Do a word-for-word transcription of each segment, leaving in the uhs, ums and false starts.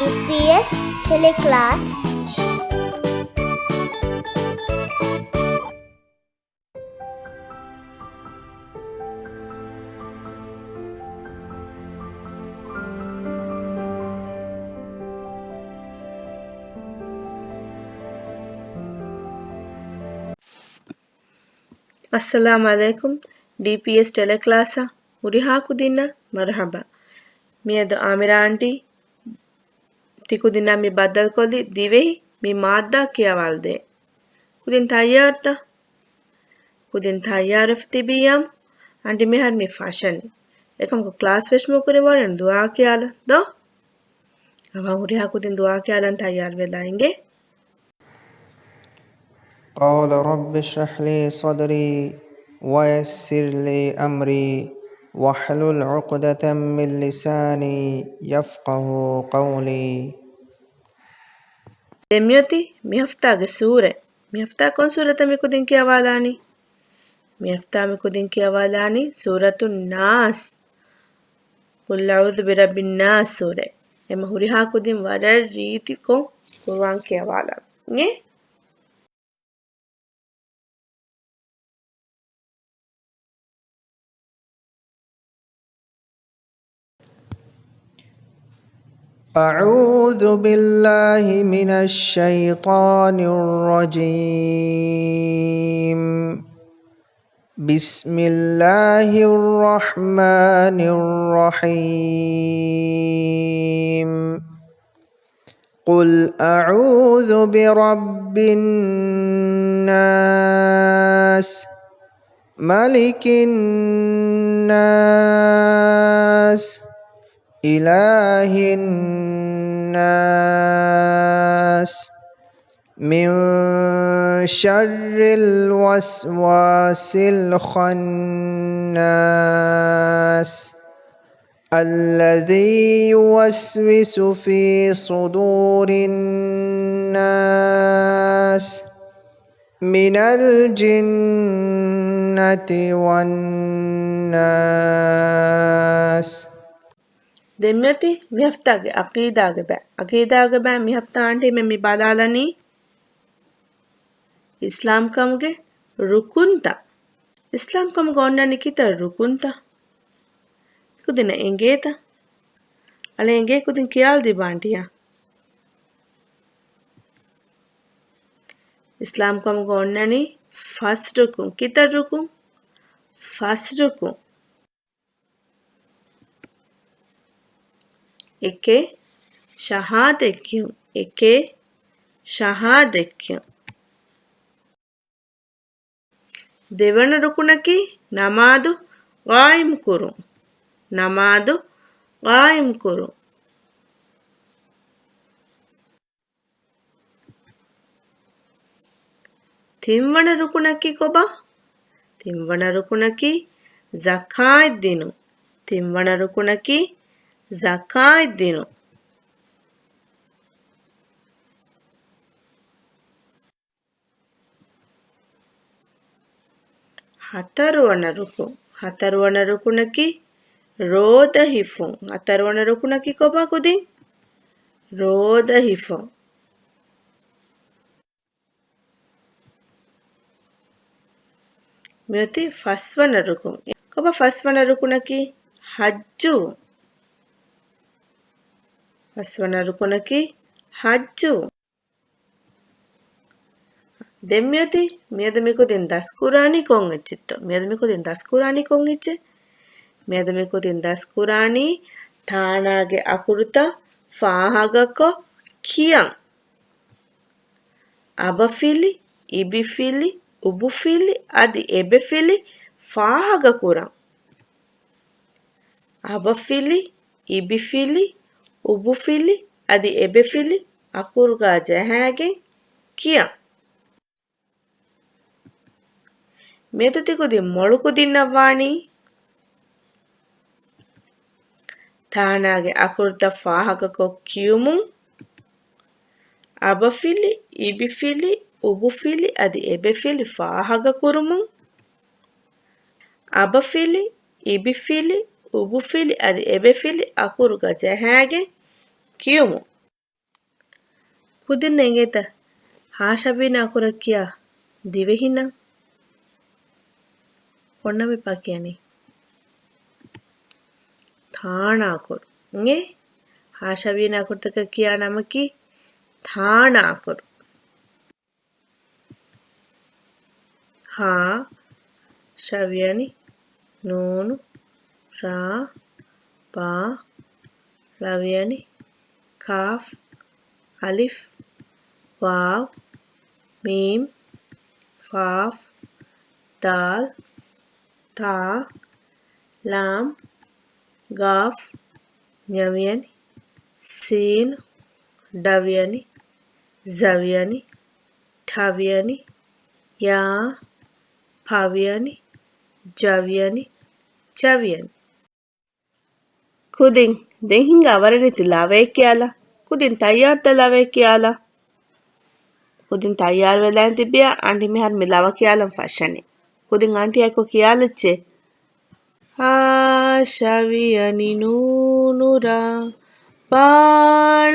ޑީޕީއެސް ޓެލެ ކްލާސް. އައްސަލާމު ޢަލައިކުމް. ޑީޕީއެސް ޓެލެ ކްލާސްއަށް ހުރިހާ ކުދިންނަށް މަރުޙަބާ. މިއަދު އާމިރާ އާންޓީ ތިކުދިންނާ މި ބައްދަލުކޮށްލި ދިވެހި މި މާއްދާ ކިޔަވާލަދޭ. ކުދިން ތައްޔާރުތަ؟ ކުދިން ތައްޔާރުވެފަ ތިބިއްޔާމު، އަނޑި މިހާރު މި ފަށަނީ. އެކަމަކު ކްލާސް ފެށުމުގެ ކުރިން ވަރަށް ދުޢާ ކިޔާލަ ދޯ؟ އަވަހަށް ހުރިހާ ކުދިން ދުޢާ ކިޔާލަން ތައްޔާރުވެލާ އިނގޭ. قال رب اشرح لي صدري ويسر لي أمري واحلل عقدة من لساني يفقهوا قولي. ދެން މިއޮތީ މި ހަފްތާގެ ސޫރަތް. މި ހަފްތާ ކޮން ސޫރަތެއް މިކުދިން ކިޔަވާލާނީ؟ މި ހަފްތާ މިކުދިން ކިޔަވާލާނީ ސޫރަތު ނާސް. قل أعوذ برب الناس ސޫރަތް. އެމަ ހުރިހާ ކުދިން ވަރަށް ރީތިކޮށް ޤުރުއާން ކިޔަވާލަން. އިނގޭ؟ أعوذ بالله من الشيطان الرجيم. بسم الله الرحمن الرحيم. قل أعوذ برب الناس، ملك الناس، إله الناس، من شر الوسواس الخناس، الذي يوسوس في صدور الناس، من الجنة والناس. ދެން މިއޮތީ މި ހަފްތާގެ ޢަޤީދާގެ ބައި. ޢަޤީދާގެ ބައި މި ހަފްތާ އަންޓީމެން މި ބަލާލަނީ އިސްލާމްކަމުގެ ރުކުންތައް. އިސްލާމްކަމުގަ އޮންނަނީ ކިތައް ރުކުންތައް؟ ކުދިންނަށް އެނގޭތަ؟ އަޅެ އެނގޭ ކުދިން ކިޔާލަދީބަ އާންޓީއަށް. އިސްލާމްކަމުގަ އޮންނަނީ ފަސް ރުކުން. ކިތައް ރުކުން؟ ފަސް ރުކުން. އެކެއް، ޝަހާދަތް ކިޔުން. އެކެއް، ޝަހާދަތް ކިޔުން. ދެވަނަ ރުކުނަކީ ނަމާދު ޤާއިމް ކުރުން. ނަމާދު ޤާއިމް ކުރުން. ތިންވަނަ ރުކުނަކީ ކޮބާ؟ ތިންވަނަ ރުކުނަކީ ޒަކާތް ދިނުން. ތިންވަނަ ރުކުނަކީ ޒަކާތް ދިނުން. ހަތަރުވަނަ ރުކުން. ހަތަރުވަނަ ރުކުނަކީ ރޯދަ ހިފުން. ހަތަރުވަނަ ރުކުނަކީ ކޮބާ ކުދިން؟ ރޯދަ ހިފުން. މިއޮތީ ފަސްވަނަ ރުކުން. ކޮބާ ފަސްވަނަ ރުކުނަކީ؟ ޙައްޖު. ފަސްވަނަ ރުކުނަކީ ޙައްޖު. ދެން މިއޮތީ މިއަދު މިކުދިން ދަސްކުރާނީ ކޮން އެއްޗެއްތޯ؟ މިއަދު މިކުދިން ދަސްކުރާނީ ކޮން އެއްޗެއް؟ މިއަދު މިކުދިން ދަސްކުރާނީ ތާނާގެ އަކުރުތައް ފާހަގަކޮށް ކިޔަން. އަބަފިލި، އިބިފިލި، އުބުފިލި އަދި އެބެފިލި ފާހަގަކުރަން. އަބަފިލި، އިބިފިލި، އުބުފިލި އަދި އެބެފިލި އަކުރުގާ ޖަހާގެން ކިޔަން. މިއަދު ތިކުދިން މޮޅުކުދިންނަށް ވާނީ ތާނާގެ އަކުރުތައް ފާހަގަކޮށް ކިޔުމުން، އަބަފިލި، އިބިފިލި، އުބުފިލި އަދި އެބެފިލި ފާހަގަކުރުމުން، އަބަފިލި، އިބިފިލި، އުބުފިލި އަދި އެބެފިލި އަކުރުގަ ޖަހާގެން ކިޔުމުން. ކުދިންނަށް އެނގޭތަ ހާ ޝަވިޔަނި އަކުރަށް ކިޔާ ދިވެހިނަން؟ އޮންނަ މި ޕާ ކިޔަނީ ތާނަ އަކުރު. އިނގޭ؟ ހާ ޝަވިޔަނި އަކުރުތަކަށް ކިޔާ ނަމަކީ ތާނަ އަކުރު. ހާ ޝަވިޔަނި ނޫނު ރާ ބާ ޅަވިޔަނި ކާފް އަލިފް ވާވް މީމް ފާފް ދާލް ތާ ލާމް ގާފް ޏަވިޔަނި ސީނު ޑަވިޔަނި ޒަވިޔަނި ޓަވިޔަނި ޔާ ޕަވިޔަނި ޖަވިޔަނި ޗަވިޔަނި. ކުދިން ދެން ހިނގާ ވަރަށް ނީތި ލަވައެއް ކިޔާލަ. ކުދިން ތައްޔާރުތަ ލަވައެއް ކިޔާލަ. ކުދިން ތައްޔާރު ވެލައިން ތިބިޔާ އަންޓި މިހާރު މި ލަވަ ކިޔާލަން ފަށަނީ. ކުދިން އަންޓިއަކު ކިޔާލައްޗޭ. ހާ ޝަވިޔަނި ނޫނު ރާ ބާ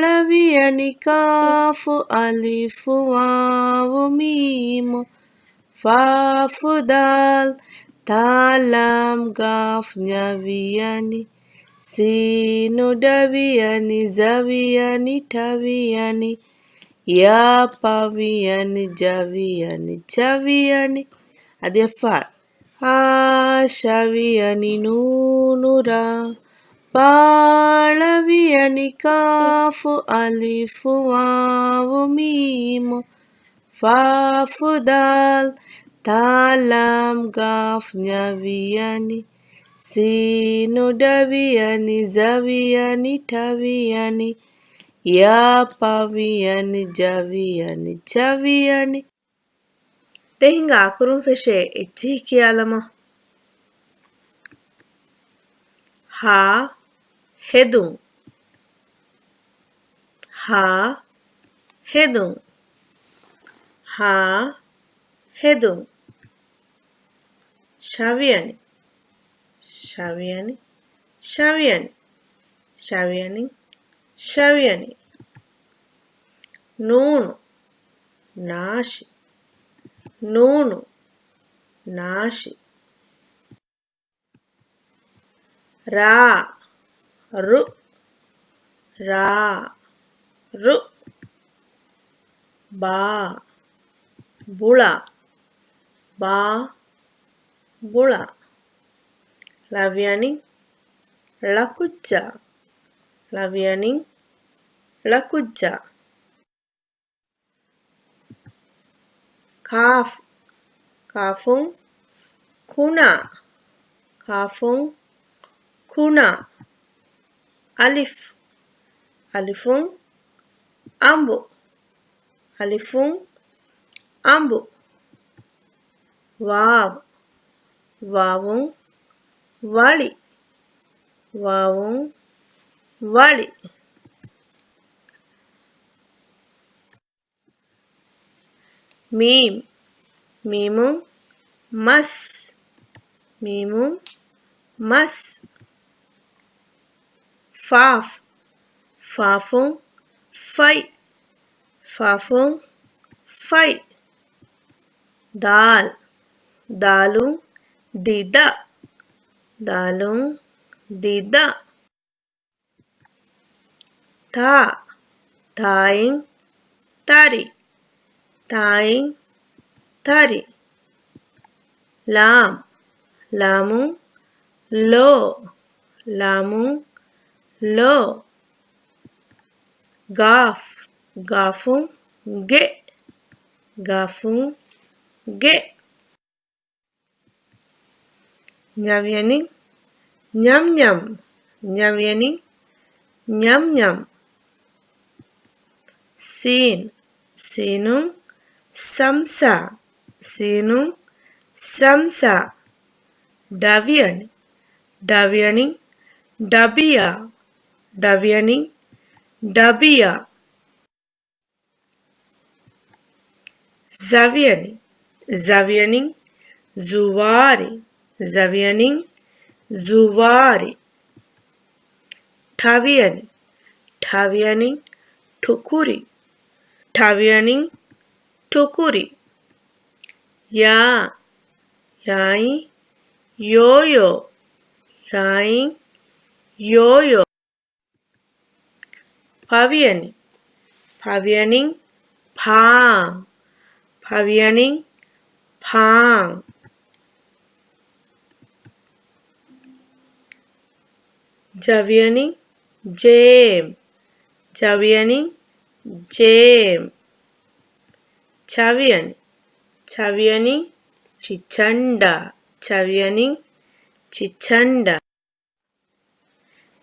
ޅަވިޔަނި ކާފު އަލިފު ވާވު މީމު ފާފު ދާލް ތާ ލާމް ގާފް ޏަވިޔަނި ސީނު ޑަވިޔަނި ޒަވިޔަނި ޓަވިޔަނި ޔާ ޕަވިޔަނި ޖަވިޔަނި ޗަވިޔަނި. އަދި އެއްފަހަރު. ހާ ޝަވިޔަނި ނޫނު ރާ ބާ ޅަވިޔަނި ކާފު އަލިފު ވާވު މީމު ފާފު ދާލް ތާ ލާމް ގާފް ޏަވިޔަނި ސީނު ޑަވިޔަނި ޒަވިޔަނި ޓަވިޔަނި ޔާ ޕަވިޔަނި ޖަވިޔަނި ޗަވިޔަނި. ދެން ހިނގާ އަކުރުން ފެށޭ އެއްޗިހި ކިޔާލަމާ. ހާ ހެދުން. ހާ ހެދުން. ހާ ހެދުން. ޝަވިޔަނި. ޝަވިޔަނި. ޝަވިޔަނި. ޝަވިޔަނި. ޝަވިޔަނި. ނޫނު. ނާށި. ނޫނު. ނާށި. ރާ. ރު. ރާ. ރު. ބާ. ބުޅާ. ބާ. ބުޅާ. ޅަވިޔަނި. ޅަކުއްޖާ. ޅަވިޔަނި. ޅަކުއްޖާ. ކާފް. ކާފުން ކުނާ. ކާފުން ކުނާ. އަލިފް. އަލިފުން އަނބު. އަލިފުން އަނބު. ވާވް. ވާވުން ވަޅި. ވާވުން ވަޅި. މީމް. މީމުން މަސް. މީމުން މަސް. ފާފް. ފާފުން ފަތް. ފާފުން ފަތް. ދާލް. ދާލުން ދިދަ. ދާލުން ދިދަ. ތާ. ތާއިން ތަރި. ތާއިން ތަރި. ލާމް. ލާމުން ލޯ. ލާމުން ލޯ. ގާފް. ގާފުން ގެ. ގާފުން ގެ. ނަވިޔަނި ނަމް ނަމް. ނަވިޔަނި ނަމް ނަމް. ސީން. ސީނުން ސަމްސާ. ސީނުން ސަމްސާ. ޑަވިޔަނި. ޑަވިޔަނި ޑަބިޔާ. ޑަވިޔަނި ޑަބިޔާ. ޒަވިޔަނި. ޒަވިޔަނި ޒުވާރި. ޒަވިޔަނި ޒުވާރި. ޓަވިޔަނި. ޓަވިޔަނި ޓުކުރި. ޓަވިޔަނިން ޓުކުރި. ޔާ، ޔާއިން ޔޯޔޯ، ޔާއިން ޔޯޔޯ. ޕަވިޔަނި، ޕަވިޔަނިން ޕާން، ޕަވިޔަނިން ޕާން. ޖަވިޔަނިން ޖޭމް، ޖަވިޔަނިން ޖޭމް. ޗަވިޔަނި، ޗަވިޔަނިން ޗިޗަންޑާ، ޗަވިޔަނިން ޗިޗަންޑާ.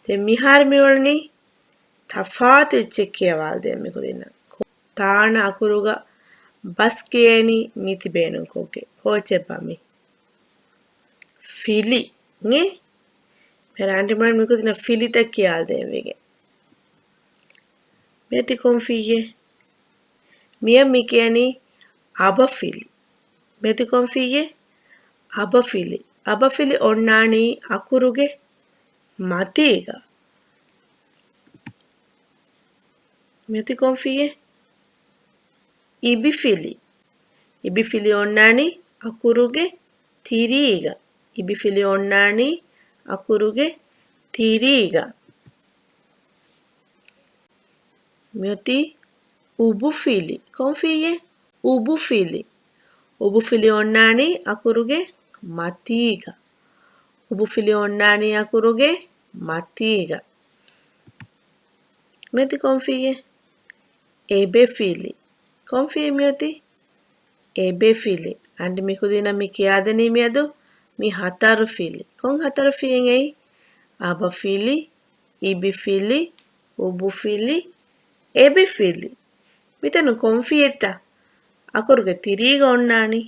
ދެން މިހާރު މިއުޅެނީ ތަފާތު އެއްޗެއް ކިޔަވާލަދޭން މިކުދިންނަށް. ތާނަ އަކުރުގަ ބަސް ކިޔަނީ މީތި ބޭނުންކޮށްގެން. ކޯޗެއްބާ މީ؟ ފިލި. އިނގޭ؟ މިހާރު އަންޓިމަން މިކުދިންނަށް ފިލިތައް ކިޔާލަދޭން ވެގެން. މިއޮތީ ކޮން ފިއްޔެއް؟ މިއަށް މި ކިޔަނީ އަބަފިލި. މިއޮތީ ކޮން ފިއްޔެއް؟ އަބަފިލި. އަބަފިލި އޮންނާނީ އަކުރުގެ މަތީގަ. މިއޮތީ ކޮން ފިއްޔެއް؟ އިބިފިލި. އިބިފިލި އޮންނާނީ އަކުރުގެ ތިރީގަ. އިބިފިލި އޮންނާނީ އަކުރުގެ ތިރީގަ. މިއޮތީ އުބުފިލި. ކޮން ފިއްޔެއް؟ އުބުފިލި. އުބުފިލި އޮންނާނީ އަކުރުގެ މަތީގަ. އުބުފިލި އޮންނާނީ އަކުރުގެ މަތީގަ. މިއޮތީ ކޮން ފިއްޔެއް؟ އެބެފިލި. ކޮން ފިއްޔެއް މިއޮތީ؟ އެބެފިލި. އަންޓި މިކުދިންނަށް މި ކިޔާދެނީ މިއަދު މި ހަތަރު ފިލި. ކޮން ހަތަރު ފިއްޔެއް އެއީ؟ އަބަފިލި، އިބިފިލި، އުބުފިލި، އެބެފިލި. މިތަނުން ކޮން ފިއްޔެއްތަ އަކުރުގެ ތިރީގަ އޮންނާނީ؟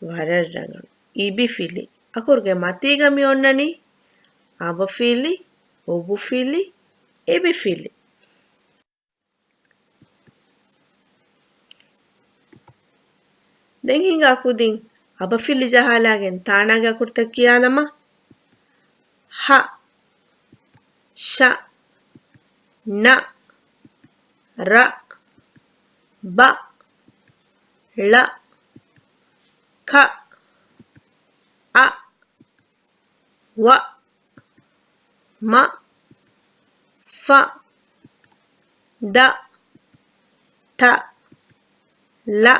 ވަރަށް ރަނގަޅު. އިބިފިލި. އަކުރުގެ މަތީގަ މި އޮންނަނީ އަބަފިލި، އުބުފިލި، އެބެފިލި. ދެން ހިނގާ ކުދިން އަބަފިލި ޖަހާލާގެން ތާނާގެ އަކުރުތައް ކިޔާލަމާ. ހަ، ޝަ، ނަ، ރަ، ބަ، ޅަ، ކަ، އަ، ވަ، މަ، ފަ، ދަ، ތަ، ލަ،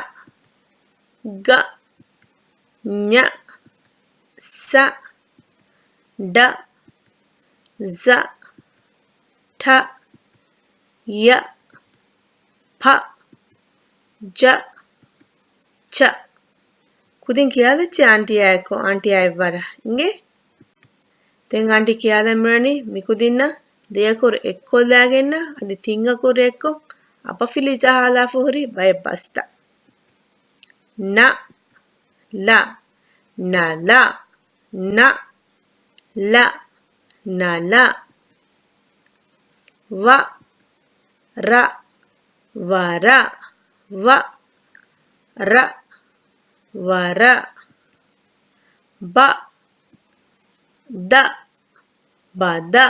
ގަ، ޏަ، ސަ، ޑަ، ޒަ، ޓަ، ޔަ، ޕަ، ޖަ، ޗަ. ކުދިން ކިޔާލައްޗޭ އާންޓީއާ އެއްކޮށް، އާންޓީއާ އެއްވަރަށް. އިނގޭ؟ ދެން އާންޓީ ކިޔާލަން މިވަނީ މިކުދިންނަށް ދެ އަކުރު އެއްކޮށްލާގެންނަށް އަދި ތިން އަކުރު އެއްކޮށް އަބަފިލި ޖަހާލާފަ ހުރި ބައެއް ބަސްތައް. ނަ، ލަ، ނަލަ، ނަ، ލަ، ނަލަ. ވަ، ރަ، ވަރަ، ވަ، ރަ، ވަރަ. ބަ، ދަ، ބަދަ،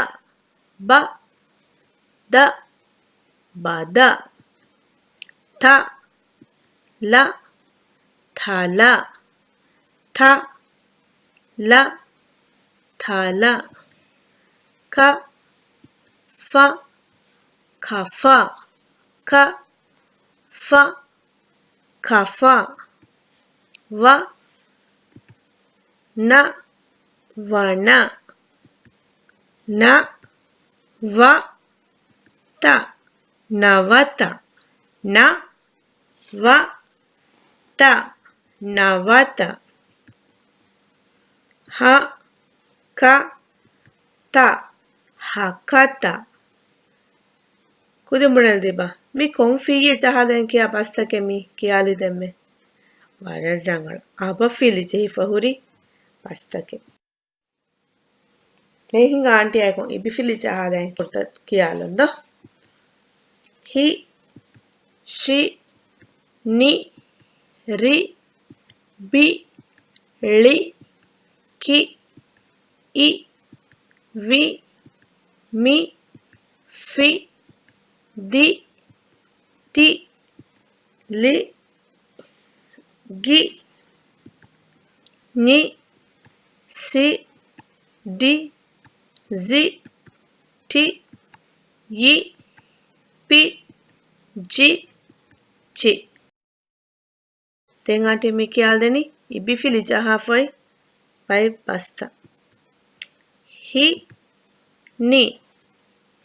ބަ، ދަ، ބަދަ. ތަ، ލަ، ތަލަ، ތަ، ލަ، ތަލަ. ކަ، ފަ، ކަފަ، ކަ، ފަ، ކަފަ. ވަ، ނަ، ވަނަ، ނަ، ވަ، ތަ، ނަވަތަ، ނަ، ވަ، ތަ، ނަވަތަ. ހަ، ކަ، ތަ، ހަކަތަ. ކުދިން ބުނެލަދީބަ. މި ކޮން ފިއްޔެއް ޖަހާލަން ކިޔާ ބަސްތަކެއް މި ކިޔާލިދެންމެ. ވަރަށް ރަނގަޅު. އަބަފިލި ޖެހިފަ ހުރި ބަސްތަކެއް. ދެން ހިނގާ އާންޓީ އާއެކު އިބިފިލި ޖަހާލަން ކުރުތައް ކިޔާލަން ދޯ. ހި، ޝި، ނި، ރި، ބި، ޅި، ކި، އި، ވި، މި، ފި، ދި، ތި، ލި، ގި، ނި، ސި، ޑި، ޒި، ޓި، ޔި، ޕި، ޖި، ޗި. ދެން އާންޓީ މި ކިޔާލަދެނީ އިބިފިލި ޖަހާފައި ބައެއް ބަސްތައް. ހި، ނި،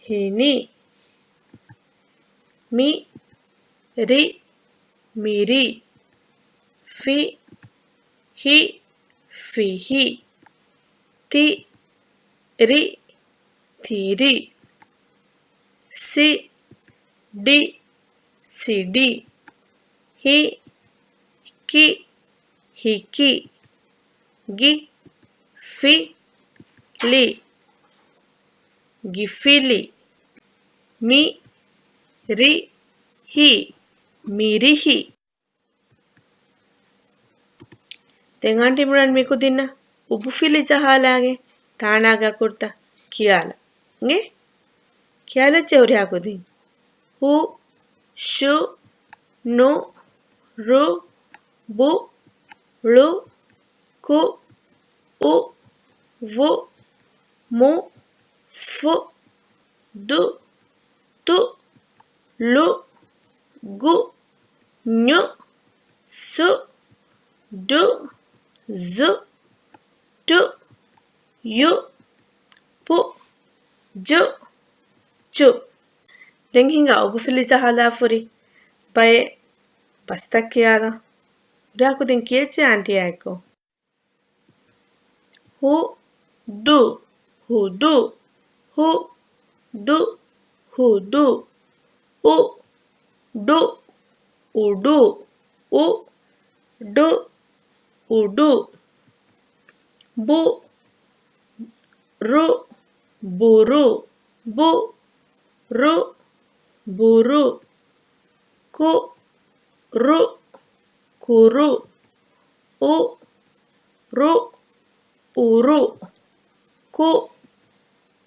ހިނި. މި، ރި، މިރި. ފި، ހި، ފިހި. ތި، ރި، ތިރި. ސި، ޑި، ސިޑި. ހި، ކި، ހިކި. ގި، ފި، ލި، ގިފިލި. މި، ރި، ހި، މިރިހި. ދެން އާންޓީ މި ކުދިންނަށް އުބުފިލި ޖަހާލާގެން ތާނާގެ އަކުރުތައް ކިޔާލަން. އިނގޭ؟ ކިޔާލައްޗޭ ހުރިހާ ކުދިން. ހު، ޝު، ނު، ރު، ބު، ޅު، ކު، އު، ވު، މު، ފު، ދު، ތު، ލު، ގު، ޏު، ސު، ޑު، ޒު، ޓު، ޔު، ޕު، ޖު، ޗު. ދެން ހިނގާ އުބުފިލި ޖަހާލާފަ ހުރި ބައެއް ބަސްތައް ކިޔާލަން. ހުރިހާ ކުދިން ކިޔައްޗޭ އާންޓީއާއެކު. ހު، ދު، ހުދު. ހު، ދު، ހުދު. އު، ޑު، އުޑު. އު، ޑު، އުޑު. ބު، ރު، ބުރު. ބު، ރު، ބުރު. ކު، ރު، ކުރު. އު، ރު، އުރު. ކު،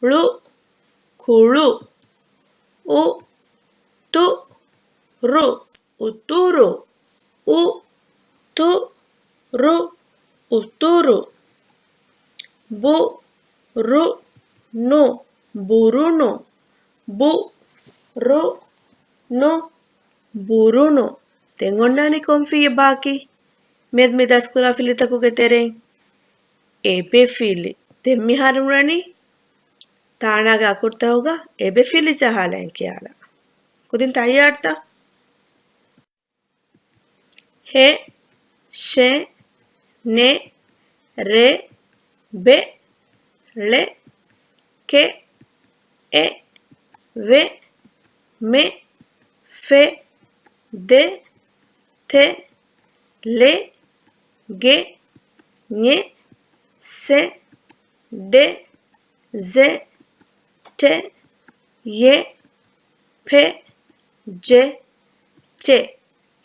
ޅު، ކުޅު. އު، ތު، ރު، އުތުރު. އު، ތު، ރު، އުތުރު. ބު، ރު، ނު، ބުރުނު. ބު، ރު، ނު، ބުރުނު. ދެން އޮންނާނީ ކޮންފިއްޔެއް ބާކީ؟ މިއަދު މި ދަސްކުރާ ފިލިތަކުގެ ތެރެއިން އެބެފިލި. ދެން މިހާރު މިވަނީ ތާނާގެ އަކުރުތަކުގަ އެބެފިލި ޖަހާލައިން ކިޔާލަން. ކުދިން ތައްޔާރުތަ؟ ހެ، ޝެ، ނެ، ރެ، ބެ، ޅެ، ކެ، އެ، ވެ، މެ، ފެ، ދެ، ތެ، ލެ، ގެ، ނެ، ސެ، ޑެ، ޒެ، ޓެ، ޔެ، ޕެ، ޖެ، ޗެ.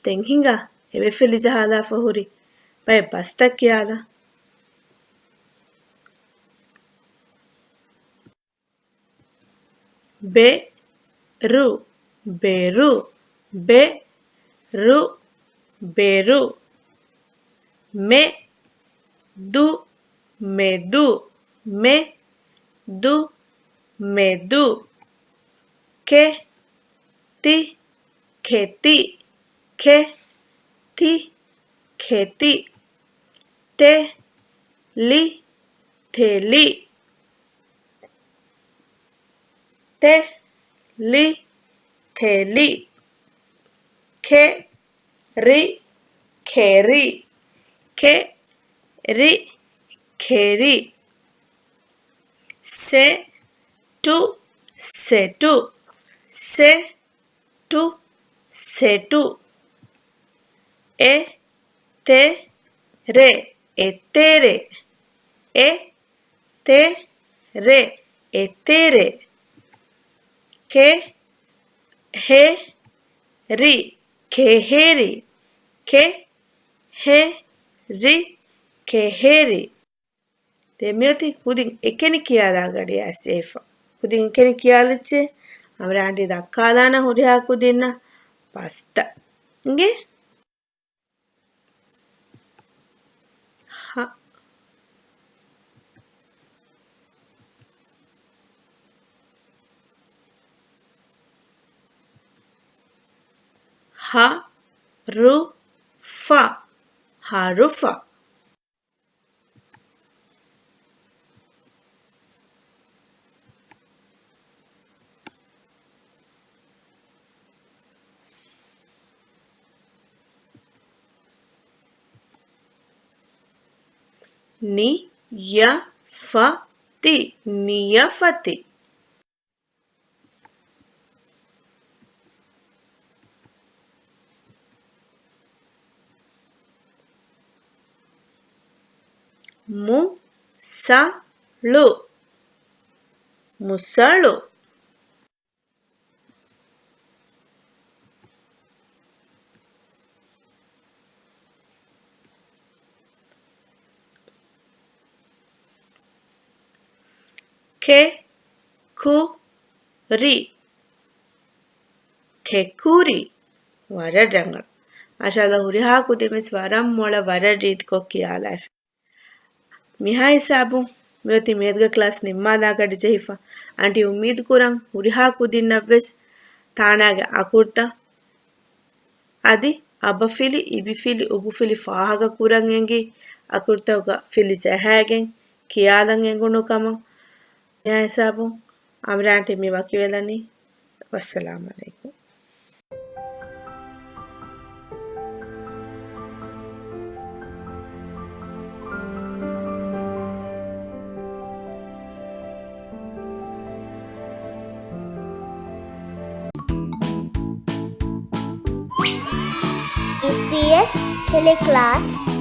ދެން ހިނގާ އެބެފިލި ޖަހާލާފަ ހުރި ބައެއް ބަސްތައް ކިޔާލަން. ބެ، ރު، ބެރު. ބެ، ރު، ބެރު. މެ، ދު، މެދު. މެ، ދު، މެދު. ކެ، ތި، ކެތި. ކެ، ތި، ކެތި. ތެ، ލި، ތެލި. ތެ، ލި، ތެލި. ކެ، ރި، ކެރި. ކެ، ރި، ކެރި. ސެ، ޓު، ސެޓު. ސެ، ޓު، ސެޓު. އެ، ތެ، ރެ، އެތެރެ. އެ، ތެ، ރެ، އެތެރެ. ކެ، ހެ، ރި، ކެހެރި. ކެ، ހެ، ރި، ކެހެރި. ދެން މިއޮތީ ކުދިން އެކަނި ކިޔާލާ ގަޑިއައިސް ޖެހިފަ. ކުދިން އެކަނި ކިޔާލައްޗޭ، އަމިރާންޓީ ދައްކާލާނަ ހުރިހާ ކުދިންނަށް ފަސްތަ. އިނގޭ؟ ހަ. ހަ، ރު، ފަ. ހަރުފަ. ނި، ޔަ، ފަ، ތި. ނިޔަފަތި. މު، ސަ، ޅު. މުސަޅު. ކެ، ކު، ރި. ކެކުރި. ވަރަށް ރަނގަޅު. މާޝާﷲ، ހުރިހާ ކުދިން ވެސް ވަރަށް މޮޅަށް ވަރަށް ރީތިކޮށް ކިޔާލައިފި. މިހާ ހިސާބުން މިއޮތީ މިއަދުގެ ކްލާސް ނިންމާލާ ގަޑި ޖެހިފަ. އަންޓީ އުއްމީދު ކުރަން ހުރިހާ ކުދިންނަށް ވެސް ތާނާގެ އަކުރުތައް އަދި އަބަފިލި، އިބިފިލި، އުބުފިލި ފާހަގަ ކުރަން އެނގި، އަކުރުތަކުގަ ފިލި ޖަހައިގެން ކިޔާލަން އެނގުނު ކަމަށް. މިހާ ހިސާބުން އަމްރާ އަންޓީ މި ވަކިވެލަނީ. ވައްސަލާމް ޢަލައިކުމް. އީޕީއެސް ޓެލެކްލާސް